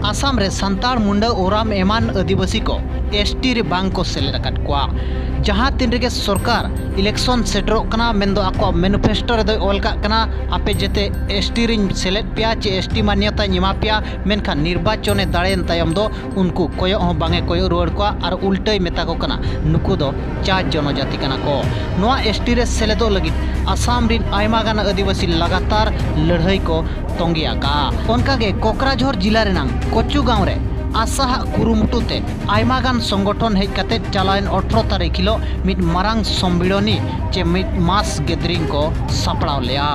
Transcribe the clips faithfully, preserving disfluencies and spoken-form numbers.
ᱟᱥᱟᱢ ᱨᱮ ᱥᱟᱱᱛᱟᱲ, ᱢᱩᱱᱰᱟᱹ, ᱳᱨᱟᱢ ᱮᱢᱟᱱ ᱟᱹᱫᱤᱵᱟᱹᱥᱤ ᱠᱚ ᱮᱥ ᱴᱤ ᱨᱮ ᱵᱟᱝ ᱠᱚ ᱥᱮᱞᱮᱫ ᱟᱠᱟᱫ ᱠᱚᱣᱟ᱾ ᱡᱟᱦᱟᱸ ᱛᱤᱱ ᱨᱮᱜᱮ ᱥᱚᱨᱠᱟᱨ ᱤᱞᱮᱠᱥᱚᱱ ᱥᱮᱴᱮᱨᱚᱜ ᱠᱟᱱᱟ, ᱢᱮᱱᱫᱚ ᱟᱠᱚᱣᱟᱜ ᱢᱮᱱᱤᱯᱷᱮᱥᱴᱳ ᱨᱮᱫᱚᱭ ᱚᱞ ᱠᱟᱜ ᱠᱟᱱᱟ, ᱟᱯᱮ ᱡᱮᱛᱮ ᱮᱥ ᱴᱤ ᱨᱤᱧ ᱥᱮᱞᱮᱫ ᱯᱮᱭᱟ ᱪᱮ ᱮᱥ ᱴᱤ ᱢᱟᱱᱭᱚᱛᱟᱧ ᱮᱢᱟ ᱯᱮᱭᱟ, ᱢᱮᱱᱠᱷᱟᱱ ᱱᱤᱨᱵᱟᱪᱚᱱᱮ ᱫᱟᱲᱮᱭᱮᱱ ᱛᱟᱭᱚᱢ ᱫᱚ ᱩᱱᱠᱩ ᱠᱚᱭᱚᱜ ᱦᱚᱸ ᱵᱟᱝ ᱮ ᱠᱚᱭᱚᱜ ᱨᱩᱣᱟᱹᱲ ᱠᱚᱣᱟ ᱟᱨ ᱩᱞᱴᱟᱹᱭ ᱢᱮᱛᱟ ᱠᱚ ᱠᱟᱱᱟ, ᱱᱩᱠᱩ ᱫᱚ ᱪᱟᱪ ᱡᱚᱱᱚᱡᱟᱛᱤ ᱠᱟᱱᱟ ᱠᱚ᱾ ᱱᱚᱣᱟ ᱮᱥ ᱴᱤ ᱨᱮ ᱥᱮᱞᱮᱫᱚᱜ ᱞᱟᱹᱜᱤᱫ ᱟᱥᱟᱢ ᱨᱤᱱ ᱟᱭᱢᱟ ᱜᱟᱱ ᱟᱹᱫᱤᱵᱟᱹᱥᱤ ᱞᱟᱜᱟᱛᱟᱨ ᱞᱟᱹᱲᱦᱟᱹᱭ ᱠᱚ ᱛᱚᱸᱜᱮ ᱟᱠᱟᱫᱼᱟ᱾ ᱚᱱᱠᱟᱜᱮ ᱠᱚᱠᱨᱟᱡᱷᱚᱨ ᱡᱤᱞᱟ ᱨᱮᱱᱟᱝ ᱠᱚᱪᱩ ᱜᱟᱶ ᱨᱮ ᱟᱥᱟ ᱦᱟᱜ ᱠᱩᱨᱩᱢᱩᱴᱩ ᱛᱮ ᱟᱭᱢᱟ ᱜᱟᱱ ᱥᱚᱝᱜᱚᱴᱷᱚᱱ ᱦᱮᱡ ᱠᱟᱛᱮ ᱪᱟᱞᱟᱣᱮᱱ ᱟᱴᱷᱨᱚ ᱛᱟᱹᱨᱤᱠᱷ ᱦᱤᱞᱳᱜ ᱢᱤᱫ ᱢᱟᱨᱟᱝ ᱥᱚᱢᱢᱤᱞᱚᱱᱤ ᱪᱮ ᱢᱤᱫ mass gathering ᱠᱚ ᱥᱟᱯᱲᱟᱣ ᱞᱮᱫᱼᱟ᱾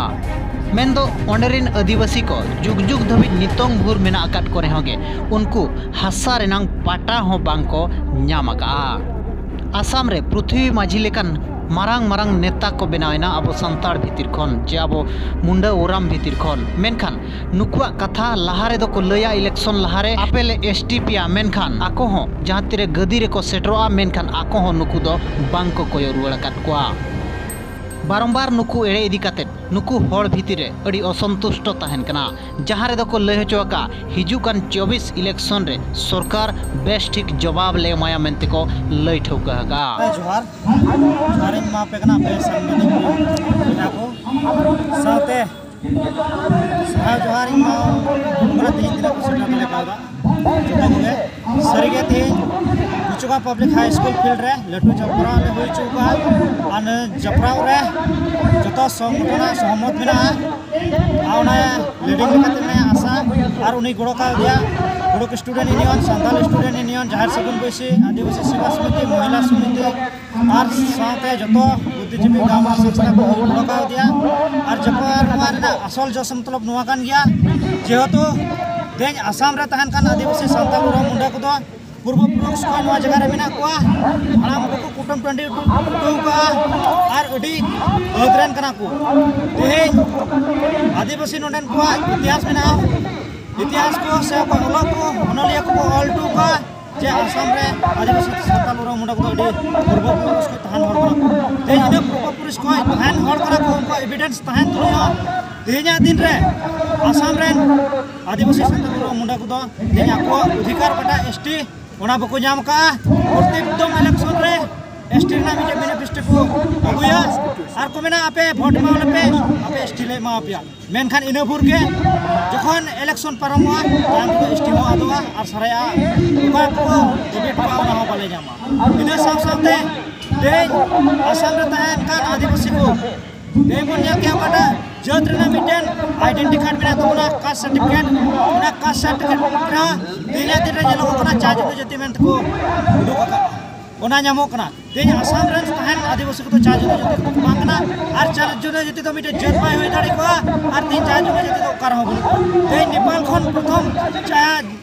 ᱢᱮᱱᱫᱚ ᱚᱸᱰᱮ ᱨᱤᱱ ᱟᱹᱫᱤᱵᱟᱹᱥᱤ ᱠᱚ ᱡᱩᱜᱽ ᱡᱩᱜᱽ ᱫᱷᱟᱹᱵᱤᱡ ᱱᱤᱛᱚᱝ ᱵᱷᱳᱨ ᱢᱮᱱᱟᱜ ᱟᱠᱟᱫ ᱠᱚ ᱨᱮᱦᱚᱸ ᱜᱮ ᱩᱱᱠᱩ ᱦᱟᱥᱟ ᱨᱮᱱᱟᱝ ᱯᱟᱴᱟ ᱦᱚᱸ ᱵᱟᱝ ᱠᱚ ᱧᱟᱢ ᱟᱠᱟᱫᱼᱟ᱾ ᱟᱥᱟᱢ ᱨᱮ ᱯᱨᱤᱛᱷᱤᱵᱤ ᱢᱟᱹᱡᱷᱤ ᱞᱮᱠᱟᱱ ᱢᱟᱨᱟᱝ ᱢᱟᱨᱟᱝ ᱱᱮᱛᱟ ᱠᱚ ᱵᱮᱱᱟᱣ ᱮᱱᱟ ᱟᱵᱚ ᱥᱟᱱᱛᱟᱲ ᱵᱷᱤᱛᱤᱨ ᱠᱷᱚᱱ, ᱡᱮ ᱟᱵᱚ ᱢᱩᱱᱰᱟᱹ ᱳᱨᱟᱢ ᱵᱷᱤᱛᱤᱨ ᱠᱷᱚᱱ᱾ ᱢᱮᱱᱠᱷᱟᱱ ᱱᱩᱠᱩᱣᱟᱜ ᱠᱟᱛᱷᱟ ᱞᱟᱦᱟ ᱨᱮᱫᱚ ᱠᱚ ᱞᱟᱹᱭᱟ ᱤᱞᱮᱠᱥᱚᱱ ᱞᱟᱦᱟᱨᱮ, ᱟᱯᱮ ᱞᱮ ᱮᱥ ᱴᱤ ᱯᱮᱭᱟ, ᱢᱮᱱᱠᱷᱟᱱ ᱟᱠᱚ ᱦᱚᱸ ᱡᱟᱦᱟᱸ ᱛᱤᱨᱮ ᱜᱟᱹᱫᱤ ᱨᱮᱠᱚ ᱥᱮᱴᱮᱨᱚᱜᱼᱟ, ᱢᱮᱱᱠᱷᱟᱱ ᱟᱠᱚ ᱦᱚᱸ ᱱᱩᱠᱩ ᱫᱚ ᱵᱟᱝ ᱠᱚ ᱠᱚᱭᱚᱜ ᱨᱩᱣᱟᱹᱲ ᱟᱠᱟᱫ ᱠᱚᱣᱟ᱾ ᱵᱟᱨᱚᱢᱵᱟᱨ ᱱᱩᱠᱩ ᱮᱲᱮ ᱤᱫᱤ ᱠᱟᱛᱮ ᱱᱩᱠᱩ ᱦᱚᱲ ᱵᱷᱤᱛᱤᱨ ᱨᱮ ᱟᱹᱰᱤ ᱚᱥᱚᱱᱛᱩᱥᱴᱚ ᱛᱟᱦᱮᱱ ᱠᱟᱱᱟ, ᱡᱟᱦᱟᱸ ᱨᱮᱫᱚ ᱠᱚ ᱞᱟᱹᱭ ᱦᱚᱪᱚ ᱟᱠᱟᱫᱼᱟ, ᱦᱤᱡᱩᱜ ᱠᱟᱱ ᱪᱚᱵᱵᱤᱥ ᱤᱞᱮᱠᱥᱚᱱ ᱨᱮ ᱥᱚᱨᱠᱟᱨ ᱵᱮᱥ ᱴᱷᱤᱠ ᱡᱚᱵᱟᱵ ᱞᱮ ᱮᱢᱟᱭᱟ ᱢᱮᱱᱛᱮ ᱠᱚ ᱞᱟᱹᱭ ᱴᱷᱟᱹᱣᱠᱟᱹ ᱟᱠᱟᱫᱼᱟ᱾ ᱡᱚᱦᱟᱨ, ᱡᱚᱦᱟᱨᱤᱧ ᱮᱢᱟ ᱯᱮ ᱠᱟᱱᱟ, ᱟᱯᱮ ᱥᱟᱢᱱᱮ ᱨᱮ ᱵᱚᱭᱦᱟ ᱠᱚ ᱥᱟᱶᱛᱮ ᱥᱟᱨᱦᱟᱣ ᱡᱚᱦᱟᱨ ᱤᱧ ᱮᱢᱟ ᱠᱚ ᱠᱟᱱᱟ, ᱛᱮᱦᱮᱧ ᱛᱤᱱᱟᱹᱜ ᱠᱚ ᱥᱮᱴᱮᱨ ᱫᱟᱲᱮ ᱠᱟᱣᱫᱟ ᱡᱚᱛᱚ ᱠᱚᱜᱮ᱾ ᱥᱟᱹᱨᱤᱜᱮ ᱛᱮᱦᱮᱧ ᱠᱩᱪᱩᱜᱟ ᱯᱟᱵᱽᱞᱤᱠ ᱦᱟᱭ ᱥᱠᱩᱞ ᱯᱷᱤᱞᱰ ᱨᱮ ᱞᱟᱹᱴᱩ ᱡᱟᱯᱲᱟᱣ ᱞᱮ ᱦᱩᱭ ᱦᱚᱪᱚ ᱠᱟᱜᱼᱟ᱾ ᱟᱨ ᱱᱤᱭᱟᱹ ᱡᱟᱯᱲᱟᱣ ᱨᱮ ᱡᱚᱛᱚ ᱥᱚᱝᱜᱚᱴᱷᱚᱱᱟᱜ ᱥᱚᱦᱚᱢᱚᱛ ᱢᱮᱱᱟᱜᱼᱟ᱾ ᱟᱨ ᱚᱱᱟ ᱞᱤᱰᱤᱝ ᱞᱮᱠᱟᱛᱮ ᱢᱮᱱᱟᱭᱟ ᱟᱥᱟ, ᱟᱨ ᱩᱱᱤ ᱜᱚᱲᱚ ᱠᱟᱣᱫᱮᱭᱟ ᱠᱩᱲᱩᱠ student union, Santal student union, Jaher Sagun ᱵᱟᱹᱭᱥᱤ, ᱟᱹᱫᱤᱵᱟᱹᱥᱤ ᱥᱮᱵᱟ ᱥᱚᱢᱤᱛᱤ, ᱢᱚᱦᱤᱞᱟ ᱥᱚᱢᱤᱛᱤ, ᱟᱨ ᱥᱟᱶᱛᱮ ᱡᱚᱛᱚ ᱵᱩᱫᱽᱫᱷᱤᱡᱤᱵᱤ ᱜᱟᱶᱛᱟ ᱥᱚᱝᱥᱛᱷᱟ ᱠᱚ ᱜᱚᱲᱚ ᱠᱟᱣᱫᱮᱭᱟ᱾ ᱟᱨ ᱡᱚᱛᱚ ᱱᱚᱣᱟ ᱨᱮᱱᱟᱜ ᱟᱥᱚᱞ ᱡᱚᱥ ᱢᱚᱛᱞᱚᱵ ᱱᱚᱣᱟ ᱠᱟᱱ ᱜᱮᱭᱟ, ᱡᱮᱦᱮᱛᱩ ᱛᱮᱦᱮᱧ ᱟᱥᱟᱢ ᱨᱮ ᱛᱟᱦᱮᱱ ᱠᱟᱱ ᱟᱹᱫᱤᱵᱟᱹᱥᱤ, ᱥᱟᱱᱛᱟᱞ, ᱳᱨᱟᱸᱣ, ᱢᱩᱱᱰᱟ ᱠᱚᱫᱚ ᱯᱩᱨᱵᱚ ᱯᱩᱨᱩᱥ ᱠᱷᱚᱱ ᱱᱚᱣᱟ ᱡᱟᱭᱜᱟ ᱨᱮ ᱢᱮᱱᱟᱜ ᱠᱚᱣᱟ᱾ ᱦᱟᱲᱟᱢ ᱠᱚᱠᱚ ᱠᱩᱴᱟᱹᱢ ᱴᱟᱺᱰᱤ ᱦᱚᱴᱚ ᱦᱚᱴᱚ ᱠᱟᱜᱼᱟ ᱟᱨ ᱟᱹᱰᱤ ᱦᱟᱹᱠ ᱨᱮᱱ ᱠᱟᱱᱟ ᱠᱚ᱾ ᱛᱮᱦᱮᱧ ᱟᱹᱫᱤᱵᱟᱹᱥᱤ ᱱᱚᱰᱮᱱ ᱠᱚᱣᱟᱜ ᱤᱛᱤᱦᱟᱥ ᱢᱮᱱᱟᱜᱼᱟ᱾ ᱤᱛᱤᱦᱟᱥ ᱠᱚ ᱥᱮ ᱚᱠᱚᱭ ᱚᱞᱚᱜ ᱠᱚ, ᱚᱱᱚᱞᱤᱭᱟᱹ ᱠᱚᱠᱚ ᱚᱞ ᱦᱚᱴᱚ ᱠᱟᱜᱼᱟ ᱡᱮ ᱟᱥᱟᱢ ᱨᱮ ᱟᱹᱫᱤᱵᱟᱹᱥᱤ, ᱥᱟᱱᱛᱟᱞ, ᱳᱨᱟᱸᱣ, ᱢᱩᱱᱰᱟ ᱠᱚᱫᱚ ᱟᱹᱰᱤ ᱯᱩᱨᱵᱚ ᱯᱩᱨᱩᱥ ᱠᱷᱚᱱ ᱛᱟᱦᱮᱱ ᱦᱚᱲ ᱠᱟᱱᱟ ᱠᱚ᱾ ᱛᱮᱦᱮᱧ ᱤᱱᱟᱹ ᱯᱩᱨᱵᱚ ᱯᱩᱨᱩᱥ ᱠᱷᱚᱱ ᱛᱟᱦᱮᱱ ᱦᱚᱲ ᱠᱟᱱᱟ ᱠᱚ, ᱩᱱᱠᱩᱣᱟᱜ ᱮᱵᱷᱤᱰᱮᱱᱥ ᱛᱟᱦᱮᱱ ᱛᱩᱞᱩᱡ ᱦᱚᱸ ᱛᱮᱦᱮᱧᱟᱜ ᱫᱤᱱ ᱨᱮ ᱟᱥᱟᱢ ᱨᱮᱱ ᱟᱹᱫᱤᱵᱟᱹᱥᱤ ᱥᱟᱱᱛᱟᱲ ᱠᱚ ᱢᱩᱱᱰᱟ ᱠᱚᱫᱚ ᱛᱮᱦᱮᱧ ᱟᱠᱚᱣᱟᱜ ᱚᱫᱷᱤᱠᱟᱨ ᱯᱟᱴᱟ ᱮᱥ ᱴᱤ ᱚᱱᱟ ᱵᱟᱠᱚ ᱧᱟᱢ ᱟᱠᱟᱫᱼᱟ᱾ ᱯᱨᱚᱛᱮᱠ ᱫᱚᱢ ᱤᱞᱮᱠᱥᱚᱱ ᱨᱮ ᱮᱥ ᱴᱤ ᱨᱮᱱᱟᱜ ᱢᱤᱫᱴᱮᱱ ᱢᱮᱱᱤᱯᱷᱮᱥᱴᱳ ᱠᱚ ᱟᱹᱜᱩᱭᱟ ᱟᱨ ᱠᱚ ᱢᱮᱱᱟ, "ᱟᱯᱮ ᱵᱷᱳᱴ ᱮᱢᱟᱣᱟᱞᱮ ᱯᱮ, ᱟᱯᱮ ᱮᱥ ᱴᱤ ᱞᱮ ᱮᱢᱟᱣᱟᱯᱮᱭᱟ᱾" ᱢᱮᱱᱠᱷᱟᱱ ᱤᱱᱟᱹ ᱵᱷᱳᱨ ᱜᱮ ᱡᱚᱠᱷᱚᱱ ᱤᱞᱮᱠᱥᱚᱱ ᱯᱟᱨᱚᱢᱚᱜᱼᱟ, ᱛᱟᱭᱚᱢ ᱛᱮᱫᱚ ᱮᱥ ᱴᱤ ᱦᱚᱸ ᱟᱫᱚᱜᱼᱟ ᱟᱨ ᱥᱟᱨᱮᱡᱟᱜᱼᱟ᱾ ᱚᱠᱟ ᱠᱚ ᱫᱟᱹᱵᱤ ᱦᱚᱴᱚ ᱠᱟᱜᱼᱟ, ᱚᱱᱟ ᱦᱚᱸ ᱵᱟᱞᱮ ᱧᱟᱢᱟ᱾ ᱤᱱᱟᱹ ᱥᱟᱶ ᱥᱟᱶᱛᱮ ᱛᱮᱦᱮᱧ ᱟᱥᱟᱢ ᱨᱮ ᱛᱟᱦᱮᱱ ᱠᱟᱱ ᱟᱹᱫᱤᱵᱟᱹᱥᱤ ᱠᱚ ᱛᱮᱦᱮᱧ ᱵᱚᱱ ᱧᱮᱞ ᱠᱮᱜᱼᱟ, ᱚᱠᱟᱴᱟᱜ ᱡᱟᱹᱛ ᱨᱮᱱᱟᱜ ᱢᱤᱫᱴᱮᱱ ᱟᱭᱰᱮᱱᱴᱤ ᱠᱟᱨᱰ ᱢᱮᱱᱟᱜ ᱛᱟᱵᱚᱱᱟ, ᱠᱟᱥᱴ ᱥᱟᱨᱴᱤᱯᱷᱤᱠᱮᱴ, ᱚᱱᱟ ᱠᱟᱥᱴ ᱥᱟᱨᱴᱤᱯᱷᱤᱠᱮᱴ ᱨᱮᱦᱚᱸ ᱛᱮᱦᱮᱧᱟᱜ ᱫᱤᱱ ᱨᱮ ᱧᱮᱞᱚᱜᱚᱜ ᱠᱟᱱᱟ ᱪᱟ ᱡᱚᱱᱚᱡᱟᱹᱛᱤ ᱢᱮᱱᱛᱮ ᱠᱚ ᱩᱰᱩᱠ ᱟᱠᱟᱫᱼᱟ, ᱚᱱᱟ ᱧᱟᱢᱚᱜ ᱠᱟᱱᱟ᱾ ᱛᱮᱦᱮᱧ ᱟᱥᱟᱢ ᱨᱮᱱ ᱛᱟᱦᱮᱱ ᱟᱹᱫᱤᱵᱟᱹᱥᱤ ᱠᱚᱫᱚ ᱪᱟ ᱡᱚᱱᱚᱡᱟᱹᱛᱤ ᱫᱚ ᱵᱟᱝ ᱠᱟᱱᱟ, ᱟᱨ ᱪᱟ ᱡᱚᱱᱚᱡᱟᱹᱛᱤ ᱫᱚ ᱢᱤᱫᱴᱮᱱ ᱡᱟᱹᱛ ᱵᱟᱭ ᱦᱩᱭ ᱫᱟᱲᱮ ᱠᱚᱜᱼᱟ, ᱟᱨ ᱛᱮᱦᱮᱧ ᱪᱟ ᱡᱚᱱᱚᱡᱟᱹᱛᱤ ᱫᱚ ᱚᱠᱟ ᱨᱮᱦᱚᱸ ᱵᱟᱹᱱᱩᱜ ᱠᱚᱣᱟ᱾ ᱛᱮᱦᱮᱧ ᱱᱮᱯᱟᱞ ᱠᱷᱚᱱ ᱯᱨᱚᱛᱷᱚᱢ ᱪᱟ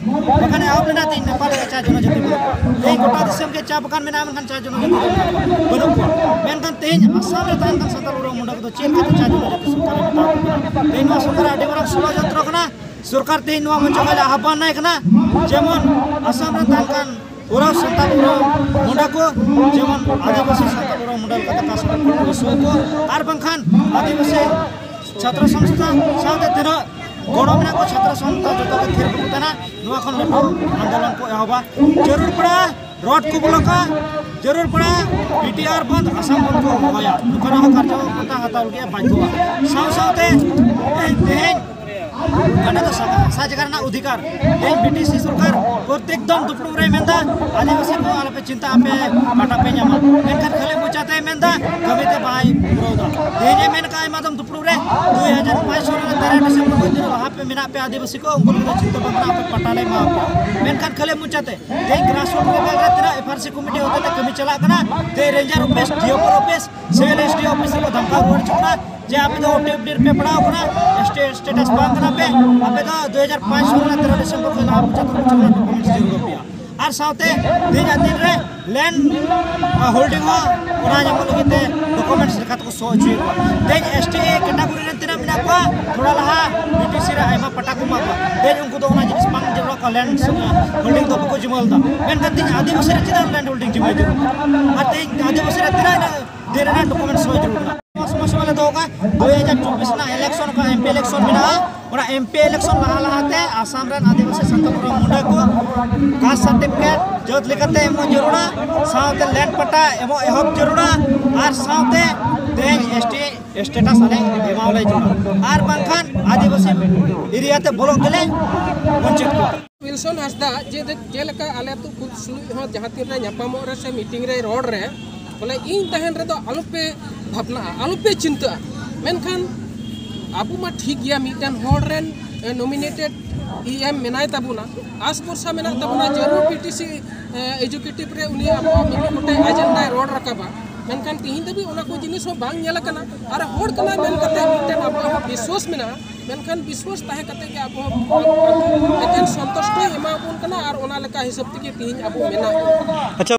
ᱵᱟᱜᱟᱱ ᱮᱦᱚᱵ ᱞᱮᱱᱟ, ᱛᱮᱦᱮᱧ ᱱᱮᱯᱟᱞ ᱨᱮ ᱪᱟ ᱡᱚᱱᱚᱡᱟᱹᱛᱤ ᱵᱟᱹᱱᱩᱜ ᱠᱚᱣᱟ᱾ ᱛᱮᱦᱮᱧ ᱜᱚᱴᱟ ᱫᱤᱥᱚᱢ ᱜᱮ ᱪᱟ ᱵᱟᱜᱟᱱ ᱢᱮᱱᱟᱜᱼᱟ, ᱢᱮᱱᱠᱷᱟᱱ ᱪᱟ ᱡᱚᱱᱚᱡᱟᱹᱛᱤ ᱫᱚ ᱵᱟᱹᱱᱩᱜ ᱠᱚᱣᱟ᱾ ᱢᱮᱱᱠᱷᱟᱱ ᱛᱮᱦᱮᱧ ᱟᱥᱟᱢ ᱨᱮ ᱛᱟᱦᱮᱱ ᱠᱟᱱ ᱥᱟᱱᱛᱟᱲ ᱩᱨᱟᱣ ᱢᱩᱱᱰᱟ ᱠᱚᱫᱚ ᱪᱮᱫ ᱞᱮᱠᱟᱛᱮ ᱪᱟ ᱡᱚᱱᱚᱡᱟᱹᱛᱤ ᱥᱚᱨᱠᱟᱨ ᱮ ᱢᱮᱛᱟ ᱠᱚ ᱠᱟᱱᱟ? ᱛᱮᱦᱮᱧ ᱱᱚᱣᱟ ᱥᱚᱨᱠᱟᱨᱟᱜ ᱟᱹᱰᱤ ᱢᱟᱨᱟᱝ ᱥᱚᱲᱚᱡᱚᱱᱛᱨᱚ ᱠᱟᱱᱟ᱾ ᱥᱚᱨᱠᱟᱨ ᱛᱮᱦᱮᱧ ᱱᱚᱣᱟ ᱢᱚᱧᱪᱚ ᱠᱷᱚᱱ ᱞᱮ ᱟᱦᱵᱟᱱ ᱟᱭ ᱠᱟᱱᱟ, ᱡᱮᱢᱚᱱ ᱟᱥᱟᱢ ᱨᱮ ᱛᱟᱦᱮᱱ ᱠᱟᱱ ᱩᱨᱟᱣ ᱥᱟᱱᱛᱟᱲ ᱩᱨᱟᱣ ᱢᱩᱱᱰᱟ ᱠᱚ ᱡᱮᱢᱚᱱ ᱟᱹᱫᱤᱵᱟᱹᱥᱤ ᱥᱟᱱᱛᱟᱲ ᱩᱨᱟᱣ ᱢᱩᱱᱰᱟ ᱞᱮᱠᱟᱛᱮ ᱠᱟᱥᱴ ᱥᱟᱨᱴᱤᱯᱷᱤᱠᱮᱴ ᱠᱚ ᱤᱥᱩ ᱟᱠᱚ, ᱟᱨ ᱵᱟᱝᱠᱷᱟᱱ ᱟᱹᱫᱤᱵᱟᱹᱥᱤ ᱪᱷᱟᱛᱨᱚ ᱥᱚᱝᱥᱛᱷᱟ ᱥᱟᱶᱛᱮ ᱛᱤᱱᱟᱹᱜ ᱜᱚᱲᱚ ᱢᱮᱱᱟᱜ ᱠᱚ ᱪᱷᱟᱛᱨᱚ ᱥᱚᱝᱥᱛᱷᱟ ᱡᱚᱛᱚ ᱜᱮ ᱛᱷᱤᱨ ᱵᱟᱠᱚ ᱛᱟᱦᱮᱱᱟ᱾ ᱱᱚᱣᱟ ᱠᱷᱚᱱ ᱞᱟᱹᱴᱩ ᱟᱱᱫᱳᱞᱚᱱ ᱠᱚ ᱮᱦᱚᱵᱟ᱾ ᱡᱟᱹᱨᱩᱲ ᱯᱟᱲᱟ ᱨᱳᱰ ᱠᱚ ᱵᱞᱚᱠᱟ, ᱡᱟᱹᱨᱩᱲ ᱯᱟᱲᱟ ᱯᱤ ᱴᱤ ᱟᱨ ᱵᱚᱱᱫ, ᱟᱥᱟᱢ ᱵᱚᱱᱫ ᱠᱚ ᱦᱚᱦᱚᱭᱟ᱾ ᱱᱚᱝᱠᱟᱱᱟᱜ ᱦᱚᱸ ᱠᱟᱨᱡᱚ ᱯᱟᱱᱛᱷᱟ ᱦᱟᱛᱟᱣ ᱞᱟᱹᱜᱤᱫ ᱵᱟᱫᱽᱫᱷᱚᱜᱼᱟ᱾ ᱥᱟᱶ ᱥᱟᱶᱛᱮ ᱛᱮᱦᱮᱧ ᱚᱠᱟᱴᱟᱜ ᱫᱚ ᱦᱟᱥᱟ ᱡᱟᱭᱜᱟ ᱨᱮᱱᱟᱜ ᱚᱫᱷᱤᱠᱟᱨ, ᱛᱮᱦᱮᱧ ᱵᱨᱤᱴᱤᱥ ᱥᱚᱨᱠᱟᱨ ᱯᱨᱚᱛᱮᱠ ᱫᱚᱢ ᱫᱩᱯᱲᱩᱵ ᱨᱮ ᱢᱮᱱᱫᱟ, "ᱟᱹᱫᱤᱵᱟᱹᱥᱤ ᱠᱚ ᱟᱞᱚᱯᱮ ᱪᱤᱱᱛᱟᱹᱜᱼᱟ, ᱟᱯᱮ ᱯᱟᱴᱟ ᱯᱮ ᱧᱟᱢᱟ᱾" ᱢᱮᱱᱠᱷᱟᱱ ᱠᱷᱟᱹᱞᱤ ᱢᱚᱪᱟᱛᱮᱭ ᱢᱮᱱᱫᱟ, ᱠᱟᱹᱢᱤᱛᱮ ᱵᱟᱭ ᱯᱩᱨᱟᱹᱣᱫᱟ᱾ ᱛᱮᱦᱮᱧ ᱮ ᱢᱮᱱ ᱠᱟᱜᱼᱟ ᱟᱭᱢᱟ ᱫᱚᱢ ᱫᱩᱯᱲᱩᱵ ᱨᱮ, ᱫᱩᱭ ᱦᱟᱡᱟᱨ ᱯᱟᱸᱪ ᱥᱚ ᱨᱮ ᱛᱮᱨᱚ ᱰᱤᱥᱮᱢᱵᱚᱨ ᱠᱷᱚᱱ ᱛᱤᱱᱟᱹᱜ ᱞᱟᱦᱟ ᱯᱮ ᱢᱮᱱᱟᱜ ᱯᱮᱭᱟ ᱟᱹᱫᱤᱵᱟᱹᱥᱤ ᱠᱚ, ᱩᱱᱠᱩ ᱞᱟᱹᱜᱤᱫ ᱫᱚ ᱪᱤᱱᱛᱟᱹ ᱵᱷᱟᱵᱽᱱᱟ ᱟᱯᱮ ᱯᱟᱴᱟ ᱞᱮ ᱮᱢᱟ ᱯᱮᱭᱟ᱾ ᱢᱮᱱᱠᱷᱟᱱ ᱠᱷᱟᱹᱞᱤ ᱢᱚᱪᱟᱛᱮ ᱛᱮᱦᱮᱧ grassroots level ᱨᱮ ᱛᱤᱱᱟᱹᱜ ᱮᱯᱷ ᱟᱨ ᱥᱤ ᱠᱚᱢᱤᱴᱤ ᱦᱚᱛᱮᱛᱮ ᱠᱟᱹᱢᱤ ᱪᱟᱞᱟᱜ ᱠᱟᱱᱟ, ᱛᱮᱦᱮᱧ ranger office, D F O office, civil S D office ᱨᱮᱠᱚ ᱫᱷᱟᱢᱠᱟᱣ ᱨᱩᱣᱟᱹᱲ ᱦᱚᱪᱚᱜ ᱠᱟᱱᱟ ᱡᱮ ᱟᱯᱮ ᱫᱚ ᱳ ᱴᱤ ᱮᱯᱷ ᱰᱤ ᱨᱮᱯᱮ ᱯᱟᱲᱟᱣ ᱠᱟᱱᱟ, ᱮᱥ ᱴᱤ status ᱵᱟᱝ ᱠᱟᱱᱟ ᱯᱮ, ᱟᱯᱮ ᱫᱚ ᱫᱩ ᱦᱟᱡᱟᱨ ᱯᱟᱸᱪ ᱥᱚ ᱨᱮᱱᱟᱜ ᱛᱮᱨᱚ ᱰᱤᱥᱮᱢᱵᱚᱨ ᱠᱷᱚᱱ ᱞᱟᱦᱟ ᱯᱚᱸᱪᱟᱛᱛᱳᱨ ᱵᱚᱪᱷᱚᱨ ᱨᱮᱱᱟᱜ documents ᱡᱟᱹᱨᱩᱲ ᱟᱯᱮᱭᱟ᱾ ᱟᱨ ᱥᱟᱶᱛᱮ ᱛᱮᱦᱮᱧᱟᱜ ᱫᱤᱱ ᱨᱮ land holding ᱦᱚᱸ ᱚᱱᱟ ᱧᱟᱢᱚᱜ ᱞᱟᱹᱜᱤᱫ ᱛᱮ documents ᱞᱮᱠᱟ ᱛᱮᱠᱚ show ᱦᱚᱪᱚᱭᱮᱫ ᱠᱚᱣᱟ᱾ ᱛᱮᱦᱮᱧ ᱮᱥ ᱴᱤ ᱮ category ᱨᱮᱱ ᱛᱤᱱᱟᱹᱜ ᱢᱮᱱᱟᱜ ᱠᱚᱣᱟ, ᱛᱷᱚᱲᱟ ᱞᱟᱦᱟ ᱵᱤ ᱴᱤ ᱥᱤ ᱨᱮ ᱟᱭᱢᱟ ᱯᱟᱴᱟ ᱠᱚ ᱮᱢᱟ ᱠᱚᱣᱟ᱾ ᱛᱮᱦᱮᱧ ᱩᱱᱠᱩ ᱫᱚ ᱚᱱᱟ ᱡᱤᱱᱤᱥ ᱵᱟᱝ ᱡᱟᱹᱨᱩᱲᱟ ᱠᱚᱣᱟ, land holding ᱫᱚ ᱵᱟᱠᱚ ᱡᱤᱢᱟᱹ ᱞᱮᱫᱟ᱾ ᱢᱮᱱᱠᱷᱟᱱ ᱛᱮᱦᱮᱧ ᱟᱹᱫᱤᱵᱟᱹᱥᱤ ᱨᱮ ᱪᱮᱫᱟᱜ land holding ᱡᱤᱢᱟᱹ ᱡᱟᱹᱨᱩᱲ ᱠᱟᱱᱟ? ᱟᱨ ᱛᱮᱦᱮᱧ ᱟᱹᱫᱤᱵᱟᱹᱥᱤ ᱨᱮ ᱛᱤᱱᱟᱹᱜ ᱤᱱᱟᱹᱜ ᱫᱤᱱ ᱨᱮᱱᱟᱜ documents show ᱡᱟᱹᱨᱩᱲ ᱠᱟᱱᱟ? ᱥᱚᱢᱚᱭ ᱥᱚᱢᱚᱭ ᱞᱮ ᱫᱚᱦᱚ ᱠᱟᱜᱼᱟ᱾ ᱫᱩ ᱦᱟᱡᱟᱨ ᱪᱚᱵᱵᱤᱥ ᱨᱮᱱᱟᱜ ᱤᱞᱮᱠᱥᱚᱱ, ᱚᱠᱟ ᱮᱢ ᱯᱤ ᱤᱞᱮᱠᱥᱚᱱ ᱢᱮᱱᱟᱜᱼᱟ, ᱚᱱᱟ ᱮᱢ ᱯᱤ ᱤᱞᱮᱠᱥᱚᱱ ᱞᱟᱦᱟ ᱞᱟᱦᱟᱛᱮ ᱟᱥᱟᱢ ᱨᱮᱱ ᱟᱹᱫᱤᱵᱟᱹᱥᱤ ᱥᱟᱱᱛᱟᱲ ᱠᱚ ᱢᱩᱸᱰᱟᱹ ᱠᱚ ᱠᱟᱥᱴ ᱥᱟᱨᱴᱤᱯᱷᱤᱠᱮᱴ ᱡᱟᱹᱛ ᱞᱮᱠᱟᱛᱮ ᱮᱢᱚᱜ ᱡᱟᱹᱨᱩᱲᱟ, ᱥᱟᱶᱛᱮ ᱞᱮᱱᱰ ᱯᱟᱴᱟ ᱮᱢᱚᱜ ᱮᱦᱚᱵ ᱡᱟᱹᱨᱩᱲᱟ, ᱟᱨ ᱥᱟᱶᱛᱮ ᱛᱮᱦᱮᱧ ᱮᱥ ᱴᱤ ᱥᱴᱮᱴᱟᱥ ᱟᱞᱮ ᱮᱢᱟᱣᱟᱞᱮ ᱡᱟᱹᱨᱩᱲᱟ, ᱟᱨ ᱵᱟᱝᱠᱷᱟᱱ ᱟᱹᱫᱤᱵᱟᱹᱥᱤ ᱮᱨᱤᱭᱟ ᱛᱮ ᱵᱚᱞᱚᱜ ᱜᱮᱞᱮ ᱵᱚᱧᱪᱤᱛ ᱠᱚᱣᱟ᱾ ᱩᱭᱤᱞᱥᱚᱱ ᱦᱟᱸᱥᱫᱟ, ᱡᱮ, ᱡᱮᱞᱮᱠᱟ ᱟᱞᱮ ᱟᱹᱛᱩ ᱠᱷᱩᱫ ᱥᱩᱞᱩᱡ ᱦᱚᱸ ᱡᱟᱦᱟᱸ ᱛᱤᱱ ᱨᱮ ᱧᱟᱯᱟᱢᱚᱜ ᱨᱮ ᱥᱮ ᱢᱤᱴᱤᱝ ᱨᱮ ᱨᱚᱲ ᱨᱮ, ᱵᱚᱞᱮ, ᱤᱧ ᱛᱟᱦᱮᱱ ᱨᱮᱫᱚ ᱟᱞᱚᱯᱮ ᱵᱷᱟᱵᱽᱱᱟᱜᱼᱟ, ᱟᱞᱚᱯᱮ ᱪᱤᱱᱛᱟᱹᱜᱼᱟ᱾ ᱢᱮᱱᱠᱷᱟᱱ ᱟᱵᱚ ᱢᱟ ᱴᱷᱤᱠ ᱜᱮᱭᱟ, ᱢᱤᱫᱴᱮᱱ ᱦᱚᱲ ᱨᱮᱱ, ᱮ, ᱱᱚᱢᱤᱱᱮᱴᱮᱰ ᱤ ᱮᱢ ᱢᱮᱱᱟᱭ ᱛᱟᱵᱚᱱᱟ, ᱟᱥ ᱵᱷᱚᱨᱥᱟ ᱢᱮᱱᱟᱜ ᱛᱟᱵᱚᱱᱟ, ᱡᱟᱹᱨᱩᱲ ᱯᱤ ᱴᱤ ᱥᱤ, ᱮ, ᱮᱡᱩᱠᱮᱴᱤᱵᱷ ᱨᱮ ᱩᱱᱤ ᱟᱵᱚᱣᱟᱜ ᱢᱤᱫ ᱜᱚᱴᱮᱡ ᱟᱡᱮᱱᱰᱟᱭ ᱨᱚᱲ ᱨᱟᱠᱟᱵᱟ᱾ ᱢᱮᱱᱠᱷᱟᱱ ᱛᱤᱦᱤᱧ ᱫᱷᱟᱹᱵᱤᱡ ᱚᱱᱟ ᱠᱚ ᱡᱤᱱᱤᱥ ᱦᱚᱸ ᱵᱟᱝ ᱧᱮᱞ ᱟᱠᱟᱱᱟ᱾ ᱟᱨ ᱦᱚᱲ ᱠᱟᱱᱟᱭ ᱢᱮᱱ ᱠᱟᱛᱮ ᱢᱤᱫᱴᱮᱱ ᱟᱵᱚᱣᱟᱜ ᱦᱚᱸ ᱵᱤᱥᱣᱟᱥ ᱢᱮᱱᱟᱜᱼᱟ, ᱢᱮᱱᱠᱷᱟᱱ ᱵᱤᱥᱣᱟᱥ ᱛᱟᱦᱮᱸ ᱠᱟᱛᱮ ᱜᱮ ᱟᱵᱚ ᱦᱚᱸ ᱮᱠᱮᱱ ᱥᱚᱱᱛᱩᱥᱴᱤ ᱮᱢᱟ ᱵᱚᱱ ᱠᱟᱱᱟ ᱟᱨ ᱚᱱᱟ ᱞᱮᱠᱟ ᱦᱤᱥᱟᱹᱵ ᱛᱮᱜᱮ ᱛᱤᱦᱤᱧ ᱟᱵᱚ ᱢᱮᱱᱟᱜ ᱵᱚᱱᱟ᱾ ᱟᱪᱪᱷᱟ᱾